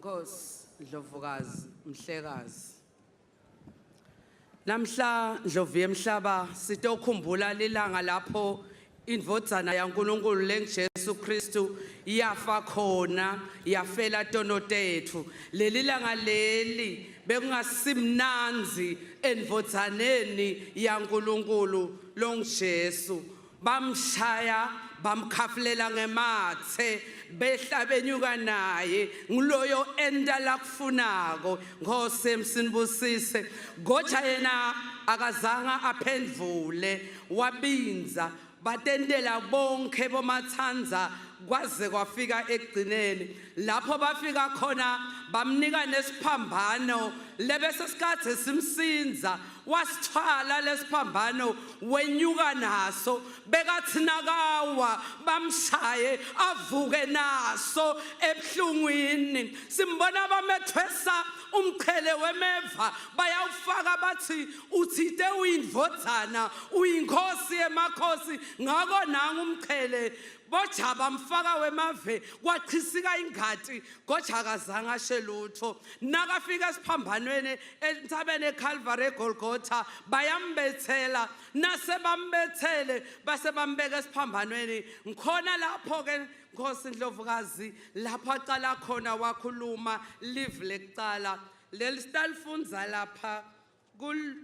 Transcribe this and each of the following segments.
Nkosi Ndlovukazi Mhlekazi. Namhla Ndlovu yemhlaba sitokhumbula lilanga lapho indvodzana yaNkulunkulu lenguJesu Kristu yafa khona yafela tono tetfu. Leli langa leli bekungasimnandzi endvodzaneni yaNkulunkulu longuJesu. Bamshaya bamkhafulela ngemathe behla benyuka naye nguloyo enta lakufunako Nkosi emsinibusise goja yena akazange aphendvule wabindza batentela bonke bomatsandza kwaze kwafika ekugcineni lapho bafika khona bamnika nesiphambano lebese sikadze simsindza wasithwala lesiphambano wenyuka naso bekathi nakawa bamshaye avuke naso ebuhlungwini simbona bamethwesa umqhele wemeva bayawufaka bathi uthite uyindvodzana uyinkosi yemakhosi ngako nangu umqhele boja bamfaka wemave kwachisika ingati goja akazange ashe lutho nakafika esiphambanweni entsabeni eCalvary eGolgotha bayambethela nasebambethele base bambeka esiphambanweni ngikhona lapho ke Nkosi Ndlovukazi lapho aqala khona wakhuluma live lekucala leli sitalifundza lapha kul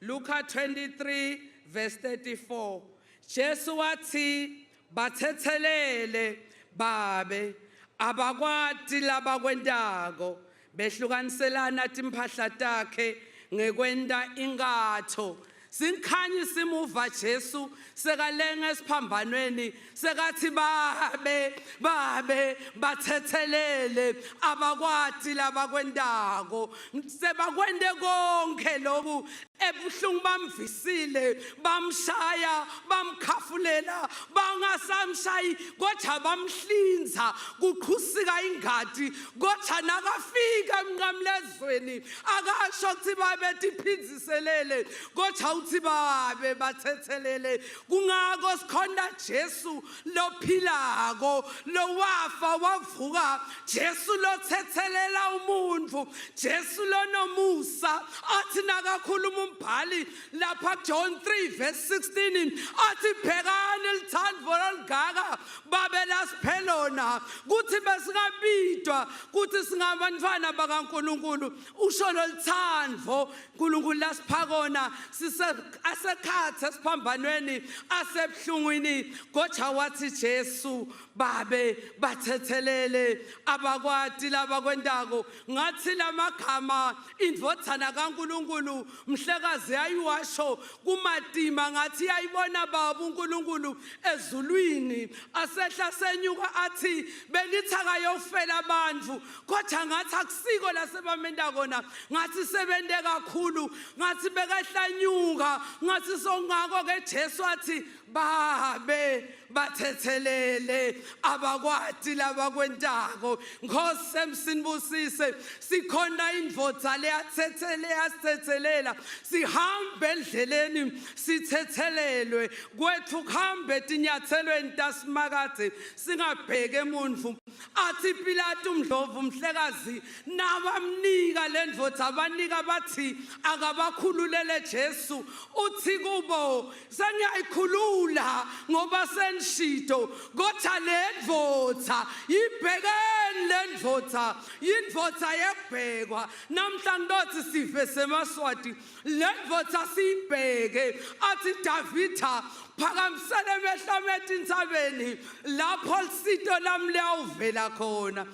Luka 23 verse 34 Jesu wathi bathethelele babe abakwati labakwentako behlukaniselana timphahla takhe ngekwenta inkatho Sinkhanyi simuva Jesu sekalenga esiphambanweni sekathi babe babe bathethelele abakwati labakwentako sebakwente konke loku ebuhlungu bamvisile bamshaya bamkhafulela bangasamshayi kodwa bamhlinza kuqhusika ingadi kodwa nakafika emnqamlezweni akasho ukuthi babe tiphindziselele kodwa uthi babe bathethelele kungako sikhonta Jesu lophilako lowafa wavuka Jesu lothethelela umuntu Jesu lonomusa athi nakakhuluma umbhali lapha John 3 verse 16 athi bhekani lithando lolungaka babe lasiphelona kuthi besingabidwa kuthi singabantwana bakaNkuluNkulu usho loluthando uNkulunkulu lasipha kona sise asekhathe esiphambanweni asebuhlungwini kodwa wathi Jesu babe bathethelele abakwati labakwentako ngathi lamagama indvodzana kaNkulunkulu mhlekazi yayiwasho kumatima ngathi yayibona baba uNkulunkulu ezulwini asehla senyuka athi bengithi akayofela abantu kodwa ngathi akusiko lasebamenta kona ngathi sebente kakhulu ngathi bekahlanyuka ngathi songako ke Jesu athi babe bathethelele abakwati labakwentako Nkosi emsinibusise sikhona indvodza leyathethele yasithethelela sihambe endleleni sithethelelwe kwethu kuhambe etinyathelweni tasimakadze singabheke emuntfu athi Pilatu Mdlovu mhlekazi nabamnika le ndvodza abanika bathi akabakhululele Jesu uthi kubo sengiyayikhulula ngoba senishito kodwa le ndvodza yibhekeni le ndvodza yindvodza yekubhekwa namhla ngitothi sive semaswati le ndvodza siyibheke athi Davida phakamisela emehlo ami etintsabeni lapho lisito lami liyawuvela khona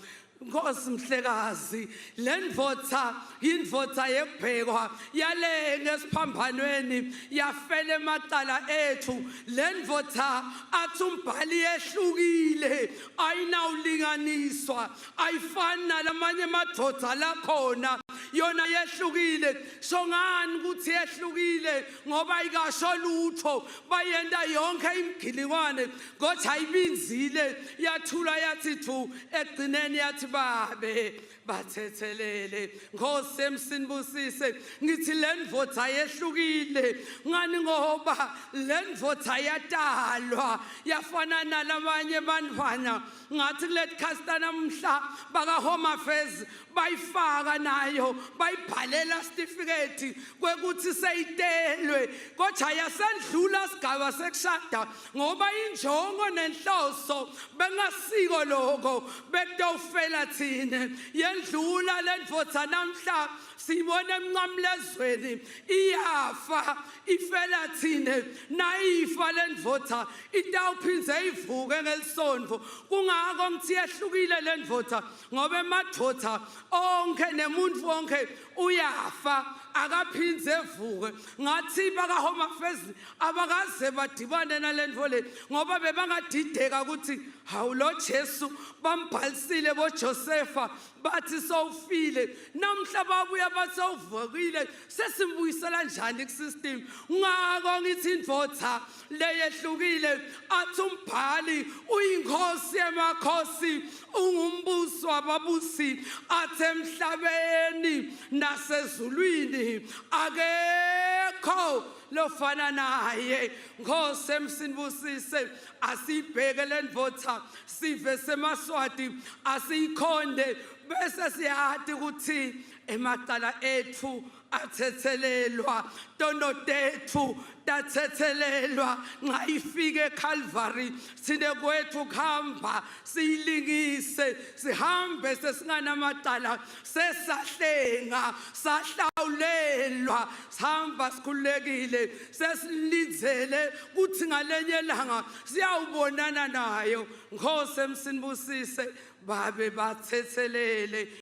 Nkosi mhlekazi le ndvodza indvodza yekubhekwa yalenga esiphambanweni yafela emacala ethu le ndvodza athi umbhali yehlukile ayinawulinganiswa ayifani nalamanye emadvodza lakhona Yona yehlukile. Shongani ukuthi yehlukile? Ngoba ikasho lutho. Bayenta yonke imigilingwane, kodwa ayibinzile, yathula, yathi thu. Ekugcineni yathi, "Babe, bathethelele." Nkosi emsinibusise. Ngithi le ndvodza yehlukile. Ngani? Ngoba le ndvodza yatalwa yafana nalabanye bantwana. Ngathi kuleti khasta namhla baka Home Affairs bayifaka nayo, bayibhalela certificate kwekuthi seyitelwe, kodwa yasendlula sigaba sekushada, ngoba injongo nenhloso bengasiko lokho, bekutofela thina. Yendlula le ndvodza. Namhla siyibona emnqamlezweni iyafa, ifela thina. Nayifa le ndvodza itawuphindze ivuke ngelisonto. Kungako ngithi yehlukile le ndvodza, ngoba emadvodza onke nemuntu wonke uyafa, akaphindze evuke. Ngathi baka Home Affairs abakaze badibane nalento le, ngoba bebangadideka ukuthi hawu, lo Jesu bambhalisile boJosepha bathi sowufile, namhla babuya bathi sowuvukile, sesimbuyisela njani kusystem? Ngako ngithi indvodza leyehlukile. Athi umbhali, uyinkosi yemakhosi, ungumbusi wababusi. Athi emhlabeni nasezulwini akekho lofana naye. Nkosi emsinibusise. Asibheke le ndvodza, sive semaSwati, asiyikhonde, bese siyati ukuthi emacala ethu athethelelwa, tono tethu tathethelelwa nxa ifike eCalvary. Sine kwethu kuhamba siyilingise, sihambe sesinganamacala, sesahlenga, sahlawulelwa, sihamba sikhululekile, sesilindzele kuthi ngalenye ilanga siyawubonana nayo. Nkosi emsinibusise. Babe, bathethelele.